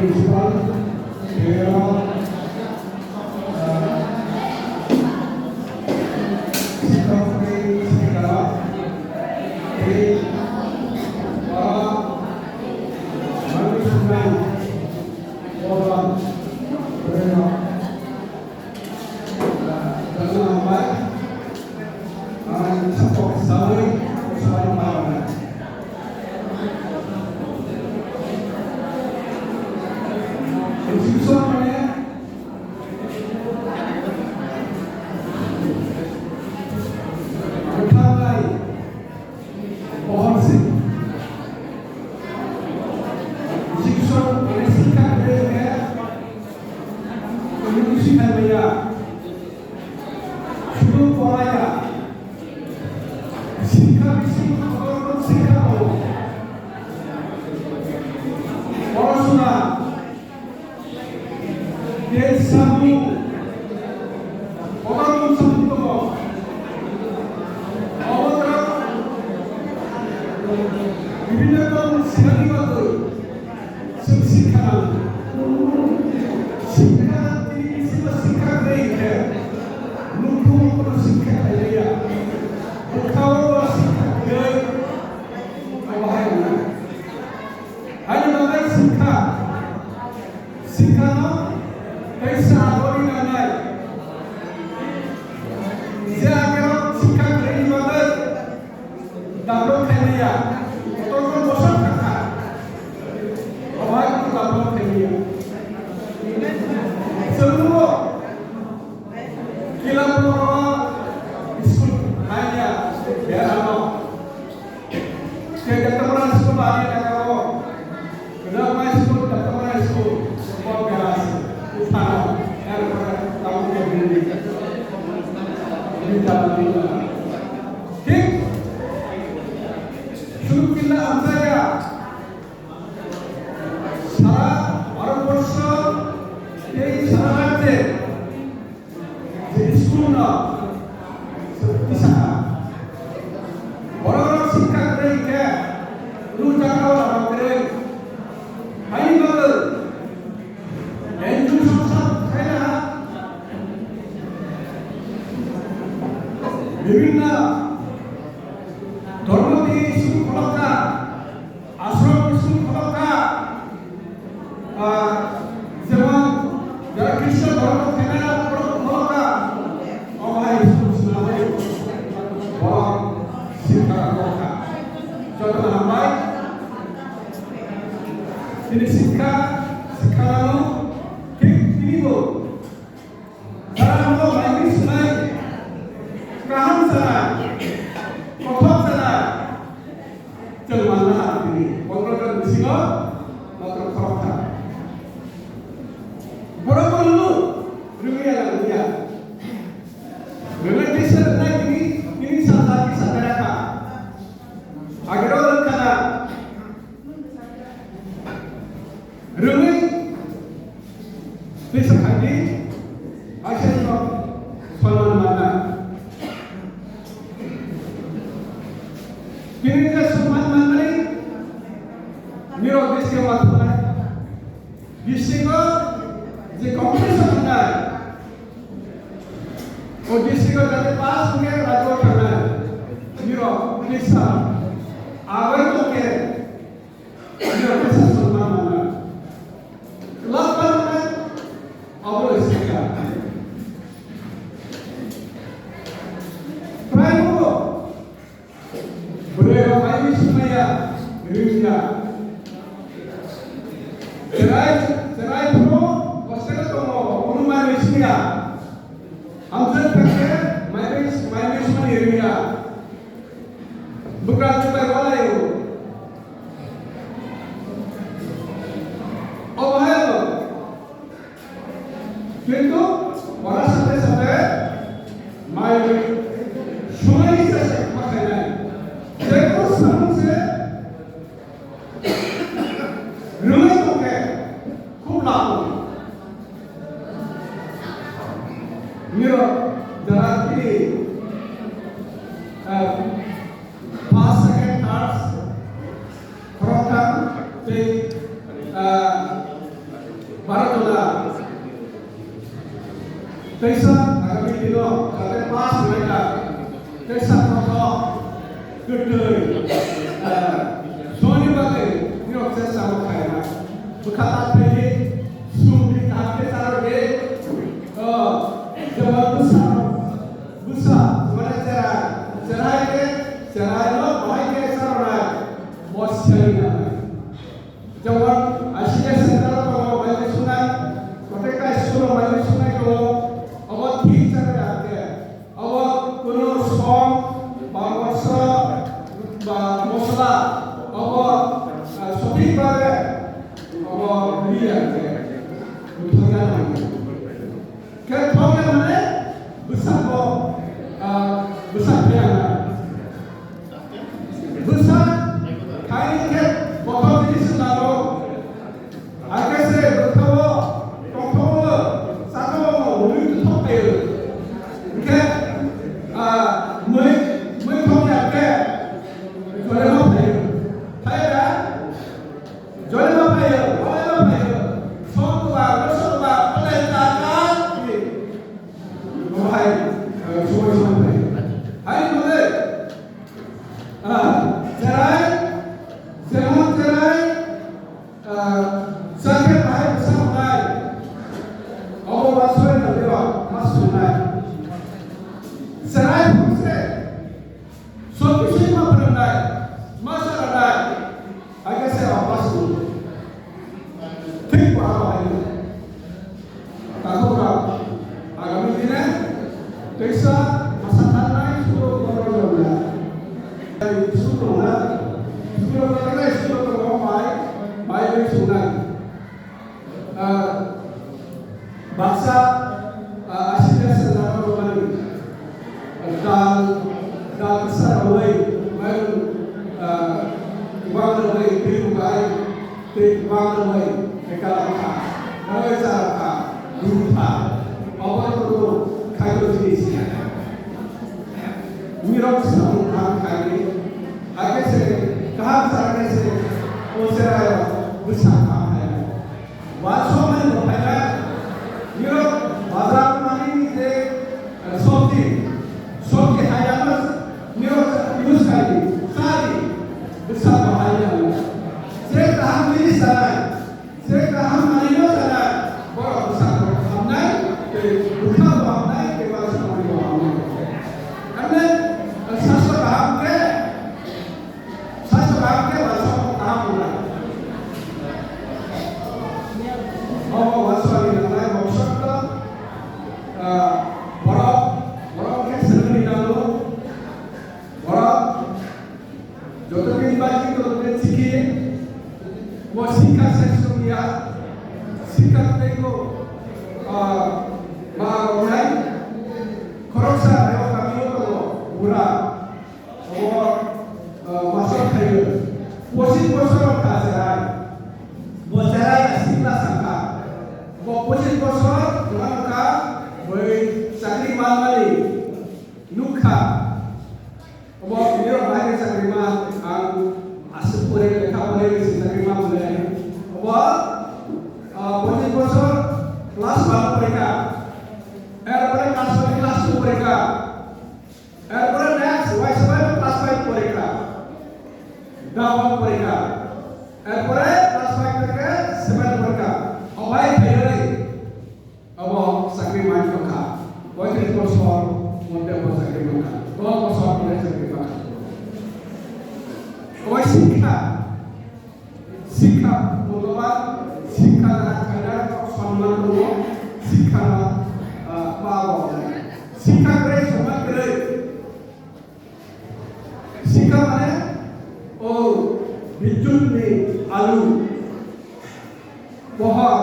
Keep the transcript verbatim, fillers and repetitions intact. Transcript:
Education, mane sikha kwrwi hwnkhe, kwrwi sikha maya, sudu poraya, sikha bisi, sikha o, porasuna, tei samung, kotormung samung tongo. Obo borok bibinno tongmung sinani bagwi chwng sikha nango. Sikha, tini bisingo sikha kwrwi khe nukhung kono sikha khailaiya. Bwkhao sikha kwrwi abo hai rwna. Haini bagwi sikha, sikhano teisa agoni nangnai. Je agero sikha kwrwini bagwi dabrok khaimaya, kotorkon bosor thangkha. Obo hai kunu dabrok khaimaya. Chwngno kila borok school haiya berano. Tei Daktamara school ba ani jaga o. Kwbangma school, Daktamara school, bo bera se. Uphano, erpore tabuk ke building. Building tabuk building. Thik. Suru killa amsaya. Sara Bharatborsho tei sara rajye je school no tisa kha. Borok rok sikha kwrwi khe, rwchapra rok kwrwi. Haini bagwi N G O songsa khaina bibhinno dhormo twi school khulok kha. Ashram school khulok kha, ah, jemon jara Krishna dhormo khainai rok khulok, khulok kha, obo hai school swnamwi borok sikha rok kha. Jotono hambai. Tini sikha, sikha rano thik tini bo Jara nogo maimui swnai, kaham sana, kothok sana, chwng manna ha tini. Pondro jon bisingo matro khoroktham. Borok bo rwngno rwngya, rwngya. Rwnai kisa rwnai tini, tini sal sal kisa bera kha. Agero rwngkha na. Rwngwi tisa khaidi, aisano sonman manna. Tini je sonman manmani, nirok district-o ma thangnai. District-o je competition wngnai, o district-o jate pass wngkhe rajyo thangnai. Nirok tisa, agoi tongkhe, Nirok kaisa sonman manna. Club manna abo le sikha. Prai bo bwrwi rok maimui swngnaiya, rwngya. Cherai, cherai phuru hostel tongo, kunu maimui swngya. Hamjak thangkhe maimui, maimui swngmani rwngya. Bwkrang chubai walaio. Obo hai bo. Kintu ora sate sate mai sumai se se ma khainai. Jekunu samung se rwngwi tongkhe khub labo. Nirok jara tini, eh, first, second, third, khoroktham tei, ah, Teisa agami dino jate pass wnglaikha, teisa kothok kwtwi, eh, soni bagwi nirok chesta khaina. Bwkha ta thwini sumni kaham khe charwdi, oh, jemon bwsa, bwsa, mane cherai, cherai khe, cherai no bahai khe charwnai, bo siyani nangnai. Jemon, I C D S center o tongo, mai mui sungnai, protecta school o mai mui sungnai tongo, obo thik chakra ya khe, obo kuno som, ba mosla, ba mosla, obo, ah, sothik bhabe, obo ri ya khe, buthokna nangkhe. Khe thokya mane bwsakbo, ah, bwsak phiyangna. Bwsak khaini khe kothok jinis nango. Hakhe se bwkhao, tongthokgo, sakao mui thok phaio. Hwnkhe, ah, mui, mui thokya khe jolema phaio. Phaiya da? Jolema phaio, jolema phaio. Sok ba, sok ba, kolai ta ka. Hai, eh, sumai sumai phai. Hai, mane, ah, cherai, jemon cherai, ah, sakhe bahai bwsa wngnai. Obo ba soi na dewa, ma sungnai. Cherai phungse, sob kisui ma phrwngnai, ma saranai. Hakhe se obo ba sung. Thik bo abo hai. Takhuk rok, agami dine teisa masa thangnai suro borok rok na. Suro na, suro na, suro na, mai, mai bai sungnai. Ah, baksa, ah, asida senda rok mani. Dal, dal kisa rwui, mairum, ah, kwbang rwui, twi rwbai, twi kwbang rwui, eka rwkha, rwui cha rwkha, dukha, obo rwui khaio jinis. Mirok samung kaham khaidi, hakhe se kaham sa khe se, o cheraio bwsa kaham khaio. Wansokmani bo phaikha, nirok bazar manini je, eh, sobji, sobji haiyano nirok use khaidi, chadi, bwsa bo haiyano. Je kaham jinis chanai, je kaham manwino chanai, borok bwsa bo hamnai, tei bwkha bo hamnai, tei wansokmani bo hamnai. Tamni, eh, sastro kaham khe, Sastro kaham khe wansok kaham wngnai. Obo wansokni nangnai boksok to, ah, borok, borok khe swrwngni nango. Borok joto din bai joto din chikhi, bo sikha ses wngya, sikha tei bo, ah, ma wngnai. Khoroksa eo kami o tongo, bura. Obo, eh, mastor khaio. Pochis bosor wngkha cherai. Bo cherai sikla sangkha. Bo pochis bosor wngkha, bai chakri manmani nukha. Obo nirok bai chakri man, ang aswk pore lekha pore se chakri man le. Obo, eh, pochis bosor class one porikha. Erpore class one, class two porikha. Erpore next, uaisa bai class five porikha. Dawan porikha. Erpore class five theke seven porikha. Obai khairoi. Obo chakri man tongkha. Poitris bosor moddhe bo chakri mankha. Dos bosor pore chakri mankha. Obai sikha. Sikha muloba, sikha na khaina kok sonman tongo, sikha na, ah, ba bo. Sikha kwrwi sonman kwrwi. Sikha mane o bidyut ni alu, pohor,